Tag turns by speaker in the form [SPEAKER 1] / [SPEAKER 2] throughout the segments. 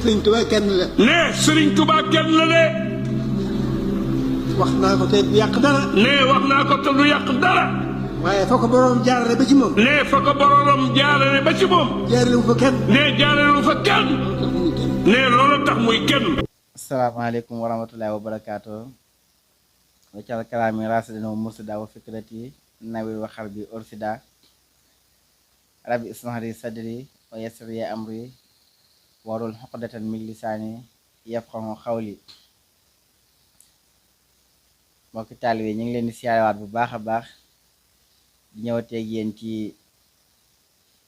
[SPEAKER 1] sëriñ Tuubaa kenn la.
[SPEAKER 2] ne sëriñ Tuubaa kenn la de.
[SPEAKER 1] wax naa ko te du yàq dara.
[SPEAKER 2] ne wax naa ko te du yàq dara.
[SPEAKER 1] waaye fa ko boroom jaarale ba ci moom.
[SPEAKER 2] ne fa ko boroom jaarale ba ci moom.
[SPEAKER 1] jaarale wu fa kenn.
[SPEAKER 2] ne jaarale wu fa kenn. ne loolu tax muy kenn.
[SPEAKER 3] asalaamaaleykum wa rahmatullahi wa barakaatu. waccal kalaami rasidina wa mursida wa fikrati nawir wa xarbi ursida rabbi ismahli sadri wa yassir ya amri warul xoqdatan min lisaani yafqahu xawli. mbokki taalibe ñu ngi leen di siyaarewaat bu baax a baax di ñëwateeg yéen ci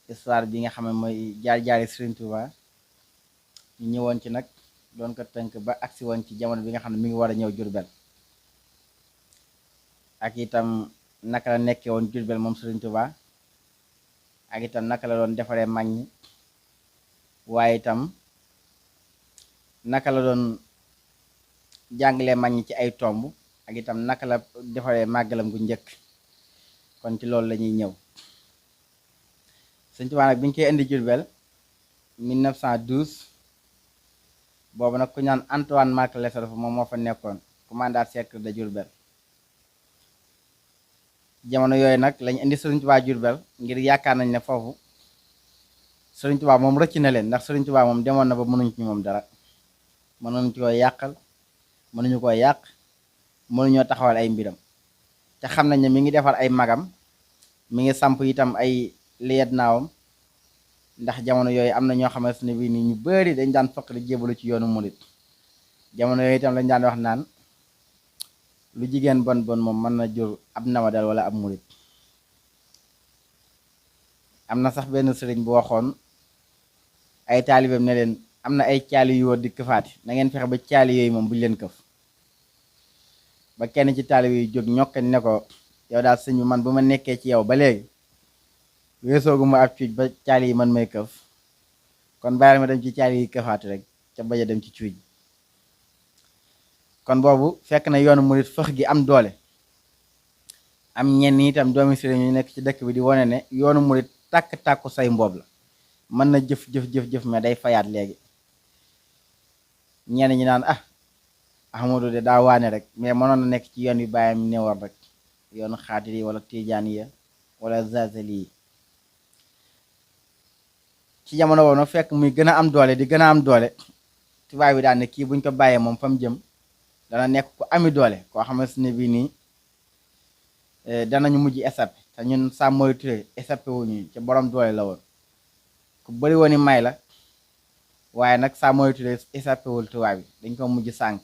[SPEAKER 3] histoire bi nga xam ne mooy jaar-jaari Serigne Touba. ñu ñëwoon ci nag doon ko tënk ba agsi woon ci jamono bi nga xam ne mi ngi war a ñëw Jurbel ak itam naka la nekkee woon Jurbel moom Serigne Touba ak itam naka la doon defaree mag ñi waaye itam naka la doon jàngalee mag ñi ci ay tomb ak itam naka la defaree màggalam gu njëkk. kon ci loolu la ñuy ñëw Serigne Touba nag bi ñu koy indi Jurbel 1912 boobu nag ku ñaan Antoine Marc Lesseps moom moo fa nekkoon commandant cercle de Diourbel. jamono yooyu nag lañ indi Serigne Touba Diourbel ngir yaakaar nañ ne foofu Serigne Touba moom rëcc na leen ndax Serigne Touba moom demoon na ba mënuñ ci moom dara mënuñ ci koo yàqal mënuñu koo yàq mënuñoo taxawal ay mbiram te xam nañ ne mi ngi defar ay magam mi ngi samp itam ay liet naawam ndax jamono yooyu am na ñoo xamante ne bii nii ñu bari dañ daan fokk di jébalu ci yoonu murit jamono yooyu itam lañ daan wax naan lu jigéen bon bon moom mën na jur ab nawadal wala ab murit. am na sax benn sëriñ bu waxoon ay taalibeem ne leen am na ay caali yu wër di këfaati na ngeen fexe ba caali yooyu moom buñ leen këf ba kenn ci taalibe yu jóg ñokk ne ko yow daal sëñ bi man bu ma nekkee ci yow ba léegi weesoogu ma ab cuuj ba caali yi man may këf kon bàyyil ma dem ci caali yi këfaatu rek ca bañ a dem ci cuuj. kon boobu fekk na yoonu murit fëx gi am doole am ñenn itam doomi sëriñ ñu nekk ci dëkk bi di wane ne yoonu murit tàkk-tàkku say mboob la mën na jëf mais day fayaat léegi. ñenn ñi naan Ahmadu de daa waane rek mais mënoon na nekk ci yoon yu bàyyam néewar rek yoonu xaatir yi wala tijaan yi wala zazali yi. ci jamono boobu nag fekk muy gën a am doole di gën a am doole tubaab bi daan ne kii buñ ko bàyyee moom fa mu jëm dana nekk ku ami doole koo xamante ne bii nii danañu mujj échappé te ñun Sam Mori Touré échappé wuñu ca borom doole la woon ku bari woon i may la waaye nag Sam Mori Touré échappé wul tubaab bi dañ ko mujj sànk.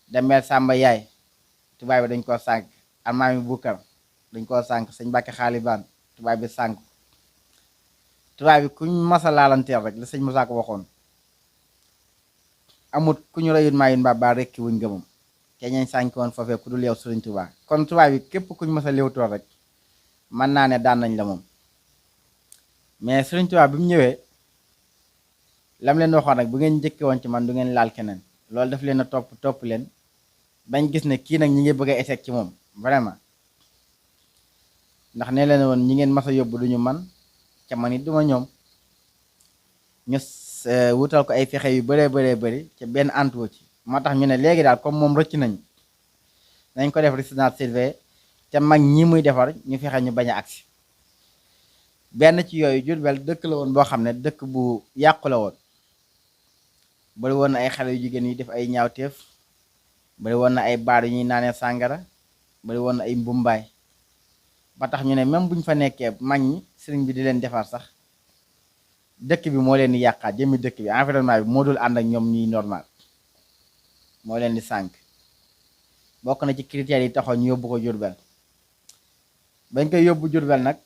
[SPEAKER 3] Demeel Samba Yaay tubaab bi dañ koo sànk Almaami Bukar dañ koo sànk sëñ Mbàkke Xaalibaan tubaab bi sànk tubaab bi kuñ masa laalanteel rek la sëñ Musaa Ko waxoon amut ku ñu reyut maayun mbaa baa rekki wuñ gëmam te ñañ sànk woon foofee ku dul yow Sëriñ Tuubaa kon tubaab bi képp kuñ masa léewtool rek mën naa ne daan nañ la moom. mais Sëriñ Tuubaa bi mu ñëwee lam leen waxoon rek bu ngeen njëkke woon ci man du ngeen laal keneen loolu daf leen a topp leen bañ gis ne kii nag ñi ngi bëgg a échec ci moom vraiment ndax ne leen woon ñi ngeen masa yóbbu duñu man ca man it duma ñoom ñu wutal ko ay fexe yu bëree bëri ca benn antuwo ci moo tax ñu ne léegi daal comme moom rëcc nañ ko def résidence surveillée te mag ñi muy defar ñu fexe ñu bañ a agsi. benn ci yooyu Jurbel dëkk la woon boo xam ne dëkk bu yàqu la woon bari woon na ay xale yu jigéen yi def ay ñaawteef bari woon na ay baar yu ñuy naanee sàngara bari woon na ay mbumbaay ba tax ñu ne même buñ fa nekkee mag ñi sëriñ bi di leen defar sax dëkk bi moo leen di yàqaat jëmmi dëkk bi environnement bi moo dul ànd ak ñoom ñuy normal moo leen di sànk. bokk na ci critères yi taxoon ñu yóbbu ko Jurbel bañ koy yóbbu Jurbel nag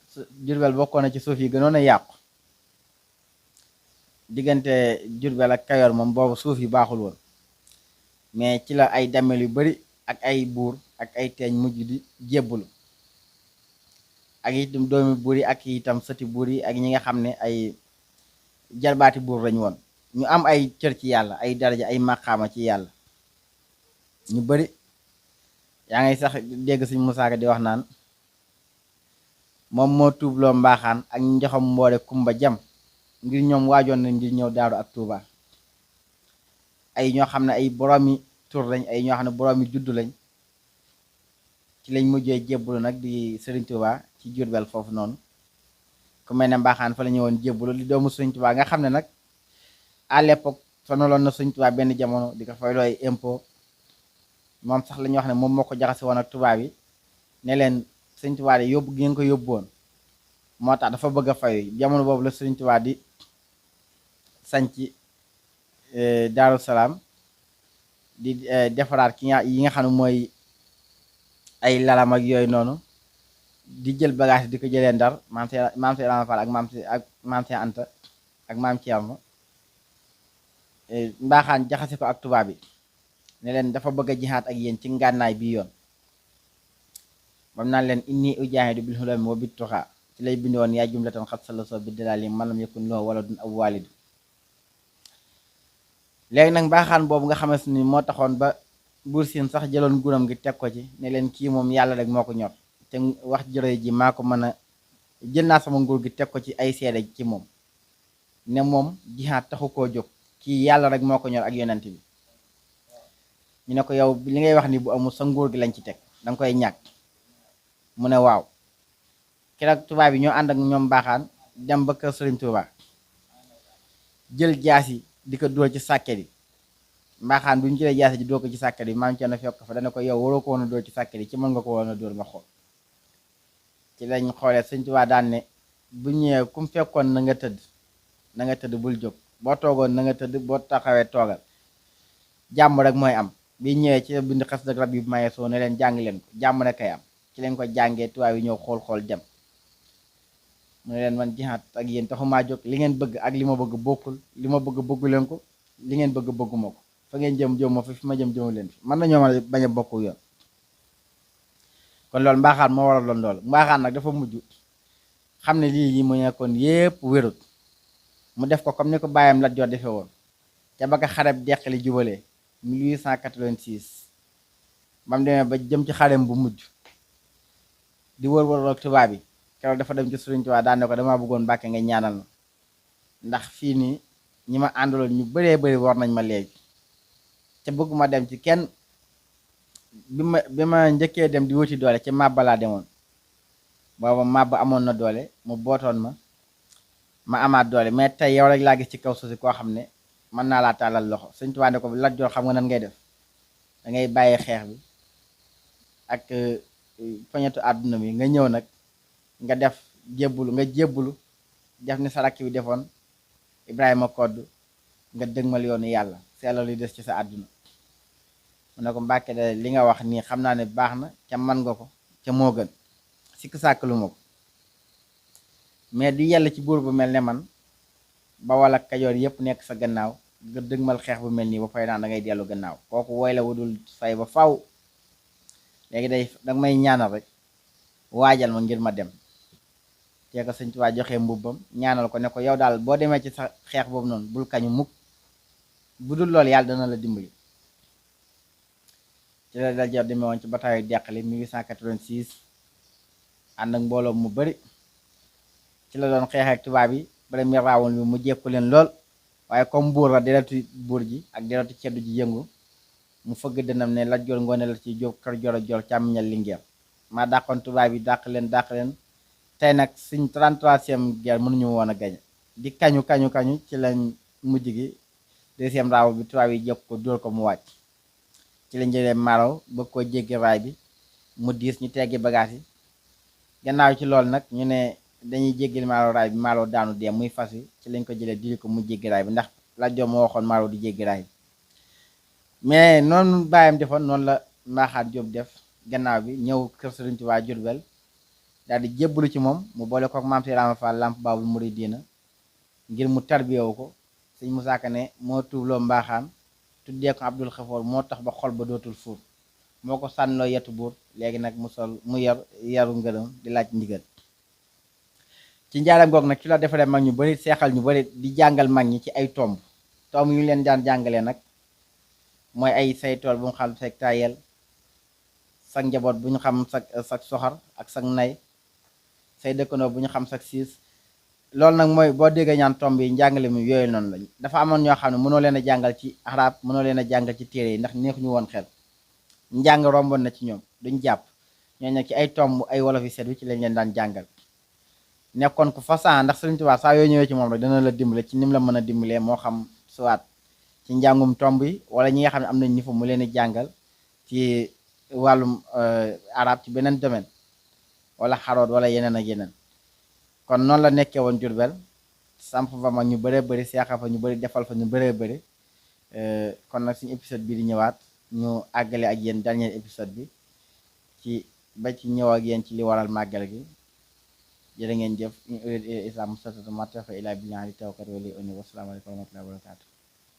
[SPEAKER 3] Jurbel bokkoon na ci suuf yi gënoon a yàqu diggante Jurbel ak Kayoor moom boobu suuf yi baaxul woon mais ci la ay damel yu bari ak ay buur ak ay teeñ mujj di jébbalu ak itam doomi buur yi ak itam sëti buur yi ak ñi nga xam ne ay jarbaati buur lañu woon ñu am ay cër ci yàlla ay daraja ay maqaama ci yàlla ñu bari yaa ngay sax dégg Sëñ Musaa Ka di wax naan moom moo tuubloo mbaaxaan ak njoxam mboole kumba jam ngir ñoom waajoon nañ ngir ñëw daaru ak Tuuba ay ñoo xam ne ay boroomi tur lañ ay ñoo xam ne boroomi juddu lañ ci lañ mujjee jébbalu nag di Sëriñ Tuuba ci Jurbel foofu noonu ku mel ne mbaaxaan fa la ñëwoon jébbalu di doomu Sëriñ Tuuba nga xam ne nag à l'époque sonaloon na Sëriñ Tuuba benn jamono di ko fay looy impôt moom sax la ñuy wax ne moom moo ko jaxase woon ak tubaab yi ne leen Sëriñ Tuuba de yóbbu gi ngeen ko yóbbu woon moo tax dafa bëgg a fayu jamono boobu la Sëriñ Tuuba di sanc Daaru Salaam di defaraat yi nga xam ne mooy ay lalam ak yooyu noonu di jël bagage di ko jëlee Ndar maam si Rama Fall ak maam si Anta ak maam Thierno mbaaxaan jaxase ko ak tubaab yi ne leen dafa bëgg a jihaat ak yéen ci ngànnaay bi yoon bam naan leen inni ujaahidu bil hulami wa bit tuqa ci lay bind woon yaa jumlatan xat sala so bi dalali man lam yakun lahu waladun aw walidu léegi nag mbaaxaan boobu nga xamante ni moo taxoon ba buur siin sax jëloon guram gi teg ko ci ne leen kii moom yàlla rek moo ko ñor te wax jërë ji maa ko mën a jël naa sama nguur gi teg ko ci ay seede ci moom ne moom jihaat taxu koo jóg kii yàlla rek moo ko ñor ak yonent bi ñu ne ko yow li ngay wax ni bu amul sa nguur gi lañ ci teg danga koy ñàkk mu ne waaw keroog tubaab yi ñoo ànd ak ñoom mbaaxaan dem ba kër Sëriñ Tuuba jël jaasi di ko dóor ci sàkket yi mbaaxaan bi ñu jëlee jaasi ji dóor ko ci sàkket yi maam ci na fekk fa dana ko yow waroo ko woon a dóor ci sàkket yi ci mën nga ko woon a dóor nga xool ci lañ xoolee Sëriñ Tuuba daan ne bu ñëwee ku mu fekkoon na nga tëdd bul jóg boo toogoon na nga tëdd boo taxawee toogal jàmm rek mooy am bi ñëwee ci bind xas dak rab yi maye soo ne leen jàng leen ko jàmm rek kay am ci leen ko jàngee tubaab yi ñëw xool dem mu ne leen man jihaat ak yéen taxumaa jóg li ngeen bëgg ak li ma bëgg bokkul li ma bëgg bëggu leen ko li ngeen bëgg bëgguma ko fa ngeen jëm ma fi ma jëm jëmu leen fi mën nañoo ma bañ a bokk yoon kon loolu mbaaxaan moo waraloon loolu mbaaxaan nag dafa mujj xam ne lii yi mu nekkoon yépp wérut mu def ko comme ni ko bàyyam Lat Joor defee woon ca ba ko xareb deqali jubalee 1886 ba mu demee ba jëm ci xarem bu mujj di wër ak tubaab yi keroog dafa dem ci Sëriñ Tuubaa daan ne ko dama bëggoon Mbàkke nga ñaanal ma ndax fii nii ñi ma àndaloon ñu bëree bëri war nañ ma léegi ca bëgguma dem ci kenn bi ma njëkkee dem di wuti doole ci màbba laa demoon booba màbba amoon na doole mu bootoon ma amaat doole mais tey yow rek laa gis ci kaw suuf si koo xam ne mën naa laa tàllal loxo Sëriñ Tuubaa ne ko Lat Joor xam nga nan ngay def da ngay bàyyi xeex bi ak poñetu àdduna bi nga ñëw nag nga def jébbulu def ni sa rakk bi defoon Ibrahima Kodd nga dëgmal yoonu yàlla seelal li des ci sa àdduna mu ne ko Mbàkke de li nga wax nii xam naa ne baax na ca man nga ko ca moo gën sikk sàkkalu ma ko mais di yàlla ci buur bu mel ne man ba wala Kajoor yépp nekk sa gannaaw nga dëgmal xeex bu mel nii ba fay naan da ngay dellu gannaaw kooku woy la wudul fay ba faw léegi danga may ñaanal rek waajal ma ngir ma dem te ko Sëriñ Tuubaa joxe mbubbam ñaanal ko ne ko yow daal boo demee ci sa xeex boobu noonu bul kañu mukk bu dul loolu yàlla dana la dimbali ci la Lat Joor demee woon ci bataayu Deqali 1886 ànd ak mbooloo mu bari ci la doon xeex ak tubaab yi premier round bi mu jekku leen lool waaye comme buur la deretu buur ji ak deretu ceddu ji yëngu mu fëgg dënam ne Lat Joor ngoone la ci jóg kër Joor a Joor càmmiñal Lingeer maa dàqoon tubaab yi dàq leen tey nag suñ 33e guerre mënuñu woon a gañe di kañu ci lañ mujj gi deuxième round bi tubaab yi jëkk ko dóor ko mu wàcc ci lañ jëlee Malaw bëgg koo jéggi raay bi mu diis ñu teggi bagage yi gannaaw ci loolu nag ñu ne dañuy jéggi Malaw raay bi Malaw daanu dee muy fas yi ci lañ ko jëlee diri ko mu jéggi raay bi ndax Lat Joor moo waxoon Malaw di jéggi raay bi mais noonu bàyyam defoon noonu la Mbaaxaan Jóob def gannaaw bi ñëw kër Sëriñ Tuubaa Jurbel daal di jébbalu ci moom mu boole kook maam si Rama Fall Lamp Baabul Muridiina ngir mu tarbiyewu ko Sëñ Musaa Ka ne moo tuubloo Mbaaxaan tuddee ko Abdul Xafoor moo tax ba xol ba dootul fuur moo ko sànnloo yetu buur léegi nag mu yaru ngërëm di laaj ndigal ci njaaram goog nag ci la defaree mag ñu bari seexal ñu bari di jàngal mag ñi ci ay tomb yu leen daan jàngalee nag mooy ay say tool bu mu xam sag tayel sag njaboot bu ñu xam sag soxar ak sag nay say dëkkandoo bu ñu xam sax siis loolu nag mooy boo déggee ñaan tomb yi njàngale mi yooyu noonu lañ dafa amoon ñoo xam ne mënoo leen a jàngal ci arab mënoo leen a jàngal ci téere yi ndax neexuñu woon xel njàng romboon na ci ñoom duñ jàpp ñoo nag ci ay tomb ay wolof yi set wi ci lañ leen daan jàngal nekkoon ko façon ndax Sëriñ Tuubaa saa yoo ñëwee ci moom rek dana la dimbale ci nim la mën a dimbalee moo xam suwaat ci njàngum tomb yi wala ñi nga xam ne am nañ niveau mu leen di jàngal ci wàllum arab ci beneen domaine wala xaroot wala yeneen ak yeneen kon noonu la nekkee woon Jurbel samp fa mag ñu bëree bëri seexa fa ñu bëri defal fa ñu bëree bëri kon nag suñu épisode bi di ñëwaat ñu àggale ak yéen dernier épisode bi ci ba ci ñëw ak yéen ci li waral màggal gi jërë ngeen jëf in urid ila islam mustatata ma tawfiqi illa billah li tawakkaltu wa ilayhi unib. Wassalamu alaikum wa rahmatullahi wa barakatuh.